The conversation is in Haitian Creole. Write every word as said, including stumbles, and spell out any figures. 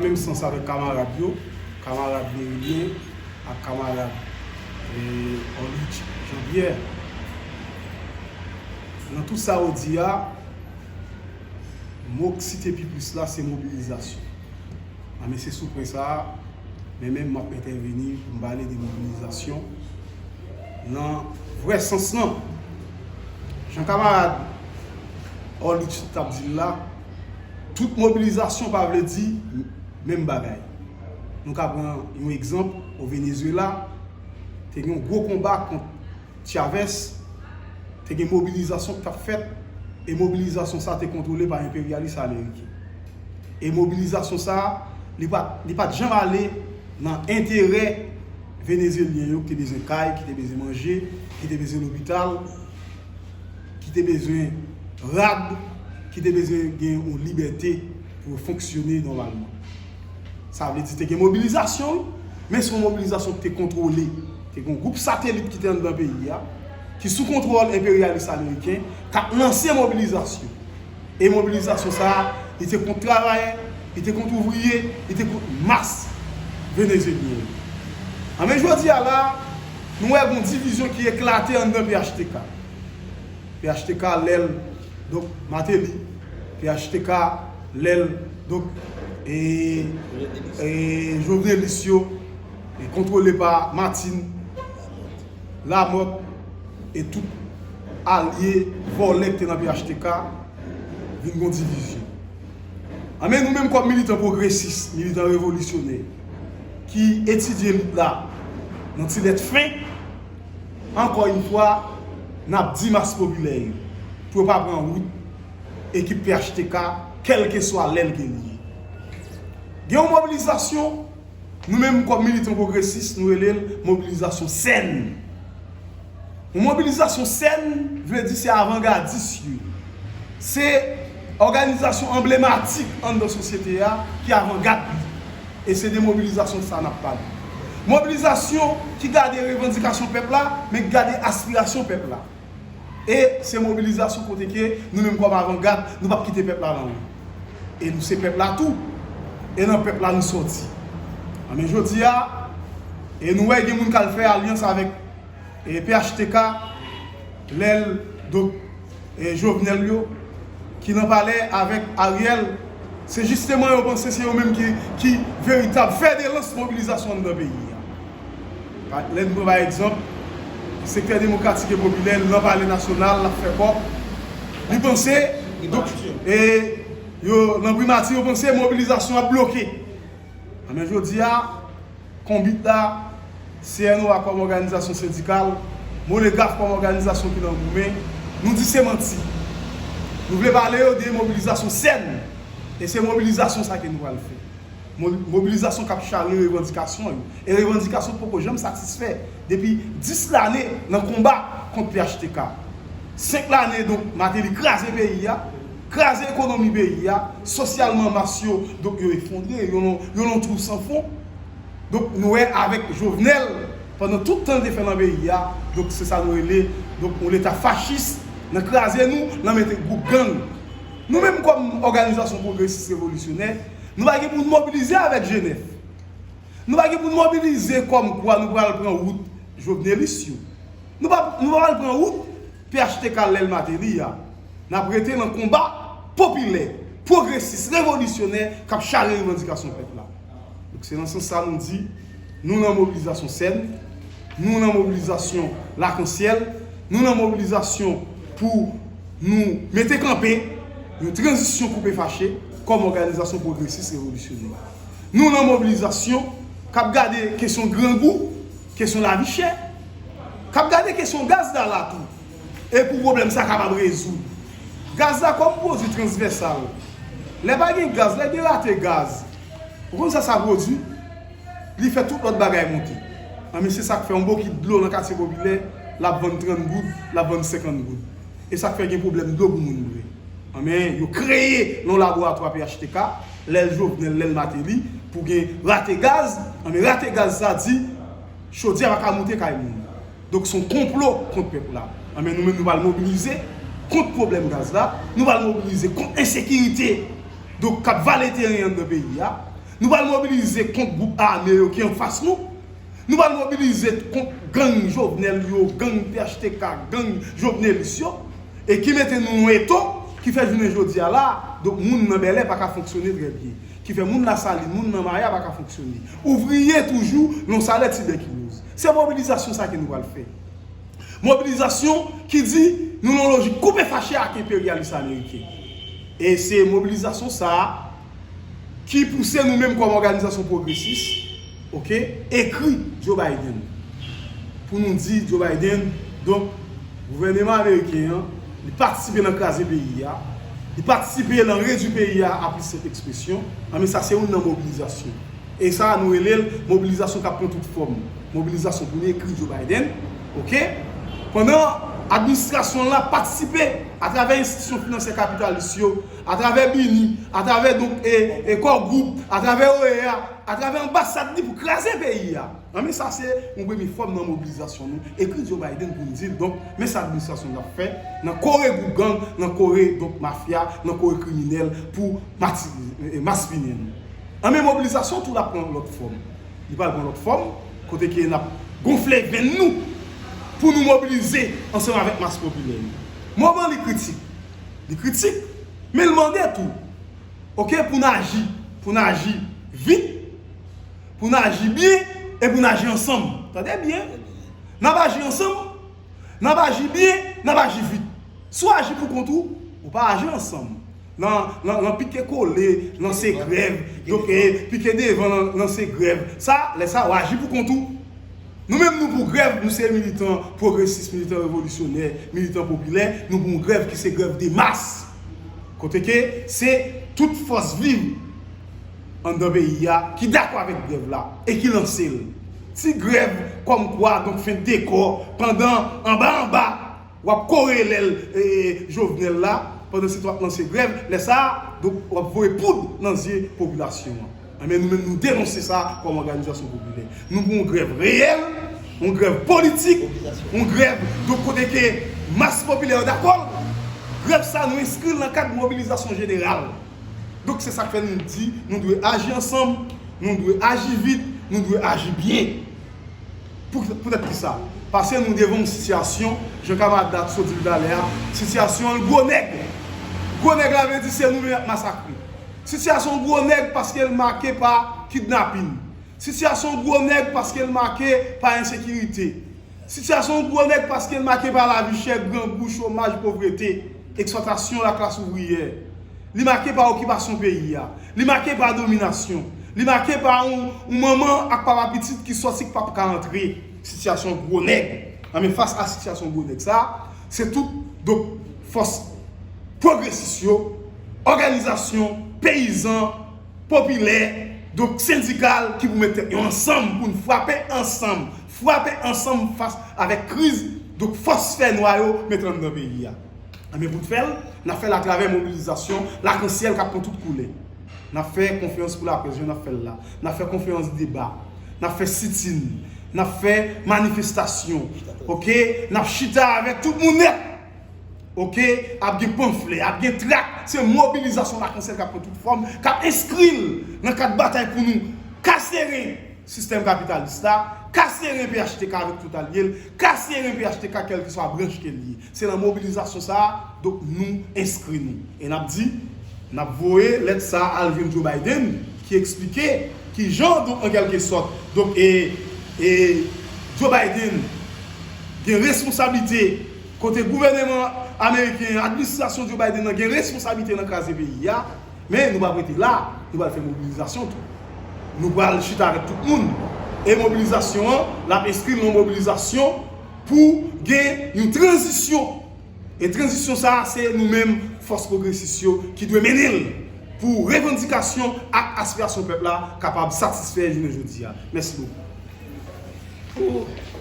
Menm sans avèk kamarad yo, kamarad Merilien ak kamarad, eh, Orlich Jean Pierre. Nan tout sa yo di a, mo k site pi plis la, se mobilizasyon. Anben, se sou pwen sa a, men menm m ap entèvini pou m pale de mobilizasyon nan vrè sans lan. Jan kamarad Orlich t ap di l la, tout mobilizasyon pa vle di menm bagay. Nou ka pran yon egzanp, o Venezuela, te gen yon gwo konba kont Chavez, te gen mobilizasyon k t ap fèt, e mobilizasyon sa te kontwole pa enperyalis ameriken. E mobilizasyon sa, li pa, li pa t janm ale nan enterè venezyelyen yo ki te bezwen kay, ki te bezwen manje, ki te bezwen lopital, ki te bezwen rad, ki te bezwen gen yon libète pou yo fonksyone nòmalman. Sa vle di te gen mobilizasyon, wi, men se yon mobilizasyon ki te kontwole. Te gen yon gwoup satelit ki te anndan peyi a, ki sou kontwòl enperyalis ameriken, k ap lanse mobilizasyon. E mobilizasyon sa a, li te kont travayè, li te kont ouvriye, li te kont mas venezyelyen yo. Anben jodi a la, nou wè gen yon divizyon ki eklate anndan P H T K. P H T K lè l, donk, Martelly, P H T K lè l, donk, e, e, Jovenelis yo, e kontwole pa Martine, Lamothe, e tout alye vòlè ki te nan P H T K, vin gon divizyon. Anben, nou menm kòm militan pwogresis, militan revolisyonè, ki etidye lit la nan ti lèt fen, ankò yon fwa, n ap di mas popilè yo pou yo pa pran wout ekip P H T K, kèlkeswa lè l gen li ye. Gen yon mobilizasyon, nou menm kòm militan pwogresis, nou rele l mobilizasyon sèn. Yon mobilizasyon sèn vle di se avangadis yo. Se òganizasyon anblematik anndan sosyete a ki avangad li. E se de mobilizasyon sa n ap pale. Mobilizasyon ki gade revandikasyon pèp la, men ki gade aspirasyon pèp la. E se mobilizasyon kote ke nou menm kòm avangad, nou p ap kite pèp la nan ri. E nou se pèp la tou. E nan pèp la nou sòti. Anben jodi a, e nou wè gen moun k al fè alyans avèk e P H T K, lè l, donk, e Jovenel yo, ki nan palè avèk Ariel, se jisteman yo panse se yo menm ki, ki veritab fè de lans mobilizasyon anndan peyi a. Pa, lè n pran pa egzanp, sektè demokratik e popilè nan palè nasyonal, l ap fè kòk. Li panse, donk, e yo nan primati, yo panse mobilizasyon ap bloke. Anben jodi a, Konbit la, C N O A kòm òganizasyon sendikal, Molegraf kòm òganizasyon ki nan goumen, nou di se manti. Nou vle pale yo de mobilizasyon sèn, e se mobilizasyon sa ke nou pral fè. Mo-, mobilizasyon k ap chale revandikasyon yo. E revandikasyon poko janm satisfè depi dis lane nan konba kont P H T K. Senk lane, donk, Martelly kraze peyi a, kraze ekonomi peyi a, sosyalman mas yo, donk, yo efondre, yo nan, yo nan twou san fon. Donk, nou wè avèk Jovenel, pandan tout tan l te fè nan peyi a, donk, se sa nou rele, donk, yon leta fachis, nan kraze nou, nan mete gwoup gang. Nou menm kòm òganizasyon pwogresis revolisyonè, nou pa gen pou n mobilize avèk G nèf. Nou pa gen pou n mobilize kòmkwa nou pral pran wout jovenelis yo. Nou pa, nou pa pral pran wout P H T K lè l Martelly a. N ap rete nan konba popilè, pwogresis, revolisyonè k ap chale revandikasyon pèp la. Donk, se nan sans sa nou di, nou nan mobilizasyon sèn, nou nan mobilizasyon lakansyèl, nou nan mobilizasyon pou nou mete kanpe yon tranzisyon koupe fache kòm òganizasyon pwogresis revolisyonè. Nou nan mobilizasyon k ap gade kesyon grangou, kesyon lavi chè, k ap gade kesyon gaz la la tou. E pou pwoblèm sa kapab rezoud. Gaz la kòm pwodui transvèsal. Lè pa gen gaz, lè gen rate gaz, ou konn sa sa pwodui? Li fè tout lòt bagay monte. Anben, se sa k fè yon bokit dlo nan katye popilè, l ap vann trant goud, l ap vann senkant goud. E sa k fè gen pwoblèm dlo pou moun vre. Anben, yo kreye yon laboratwa P H T K, lè l Jovenel, lè l Martelly, pou gen rate gaz. Anben, rate gaz sa di, chodi a pa ka moute kay moun. Donk, se yon konplo kont pèp la. Anben, nou menm, nou pral mobilize kont pwoblèm gaz la, nou pral mobilize kont ensekirite, donk, k ap vale teren anndan peyi a. Nou pral mobilize kont gwoup ame yo ki anfas nou. Nou pral mobilize kont gang Jovenel yo, gang P H T K, gang Jovenelis yo, e ki mete nou nan eto ki fè jounen jodi a la, donk moun nan Bèlè pa ka fonksyone trè byen. Ki fè moun Lasalin, moun nan Maya pa ka fonksyone. Ouvriye toujou nan salè ti bèkiloz. Se mobilizasyon sa ke nou pral fè. Mobilizasyon ki di nou nan lojik koupe fache ak enperyalis ameriken. E se mobilizasyon sa a ki pouse nou menm kòm òganizasyon pwogresis, oke, ekri Joe Biden. Pou nou di Joe Biden, donk, gouvèneman ameriken an, li patisipe nan kraze peyi a, li patisipe nan redui peyi a a plis senp ekspresyon, anben sa se youn nan mobilizasyon. E sa a nou rele l mobilizasyon k ap pran tout fòm. Mobilizasyon pou nou ekri Joe Biden, oke? Pandan administrasyon l la patisipe atravè enstitisyon finansyè kapitalis yo, atravè BINI, atravè donk e, e Core Group, atravè OEA, atravè anbasad li pou kraze peyi a. Anben sa se yon premye fòm nan mobilizasyon nou. Ekri Joe Biden pou n di l, donk, men sa administrasyon l ap fè nan kore gwoup gang, nan kore donk mafya, nan kore kriminèl pou mati-, e, maspinen nou. Anben mobilizasyon tou l ap pran lòt fòm. Li pral pran lòt fòm, kote ke n ap gonfle venn nou pou nou mobilize ansanm avèk mas popilè yo. Moman li kritik. Li kritik, men l mande tou. Oke, pou n aji, pou n aji vit, pou n aji byen e pou n aji ansanm. Tande byen. N ap aji ansanm, n ap aji byen, n ap aji vit. Si w aji pou kont ou, ou pa aji ansanm. Nan, nan, nan pike kole, lanse grèv, donk, e, pike devan, lan-, lanse grèv. Sa, lè sa, w aji pou kont ou. Nou menm, nou pou grèv, nou se militan pwogresis, militan revolisyonè, militan popilè, nou pou yon grèv ki se grèv de mas. Kote ke se tout fòs viv anndan peyi a ki dakò avèk grèv la e ki lanse l. Ti grèv kòmkwa, donk, fent dekò, pandan anba anba, w ap kore lèl, e, Jovenel la, pandan se tan w ap lanse grèv, lè sa a, donk, w ap voye poud nan zye popilasyon an. Anben, nou menm, nou denonse sa kòm òganizasyon popilè. Nou pou yon grèv reyèl, yon grèv politik, yon grèv, donk, kote ke mas popilè yo dakò. Grèv sa, nou enskri l nan kad mobilizasyon jeneral. Donk, se sa k fè nou di, nou dwe aji ansanm, nou dwe aji vit, nou dwe aji byen. Pou, poutèt ki sa? Paske nou devan yon sitiyasyon, jan kamarad la sot di l talè a, sitiyasyon l gwo nèg. Gwo nèg la vle di se nou menm y ap masakre. Sitiyasyon gwo nèg paske l make pa kidnapin. Sitiyasyon gwo nèg paske l make pa ensekirite. Sitiyasyon gwo nèg paske l make pa lavi chè, grangou, chomaj, povrete, eksplwatasyon laklas ouvriyè. Li make pa okipasyon peyi a. Li make pa dominasyon. Li make pa yon, yon manman ak papa pitit ki sòti k p ap ka antre. Sitiyasyon gwo nèg. Anben, fas a sitiyasyon gwo nèg sa, se tout, donk, fòs pwogresis yo, òganizasyon, peyizan, popilè, donk, sendikal ki pou met tèt yo ansanm pou n frape ansanm. Frape ansanm fas avèk kriz, donk, fòs fènwa yo mete anndan peyi a. Anben, pou n fè l, n ap fè l atravè mobilizasyon lakansyèl k ap pran tout koulè. N ap fè konferans pou laprès, jan n ap fè l la. N ap fè konferans deba. N ap fè sitin. N ap fè manifestasyon. Oke? N ap chita avèk tout moun nèt. Oke? Ap gen panflè, ap gen trak. Se mobilizasyon lakansyèl k ap pran tout fòm, k ap enskri l nan kad batay pou nou kase ren sistèm kapitalis la, kase ren P H T K avèk tout alye l, kase ren P H T K kèlkeswa branch ke l ye. Se nan mobilizasyon sa a, donk, nou enskri nou. E n ap di, n ap voye lèt sa a al jwenn Joe Biden, ki eksplike kijan, donk, an kèlke sòt, donk, e, e Joe Biden gen responsablite kote gouvèneman ameriken, administrasyon Joe Biden nan gen responsablite nan kraze peyi a. Men nou p ap rete la, nou pral fè mobilizasyon tou. Nou pral chita avèk tout moun. E mobilizasyon an, n ap enskri l nan mobilizasyon pou gen yon tranzisyon. E tranzisyon sa a, se nou menm, fòs pwogresis yo, ki dwe mennen l pou revandikasyon ak aspirasyon pèp la kapab satisfè jounen jodi a. Mèsi bokou.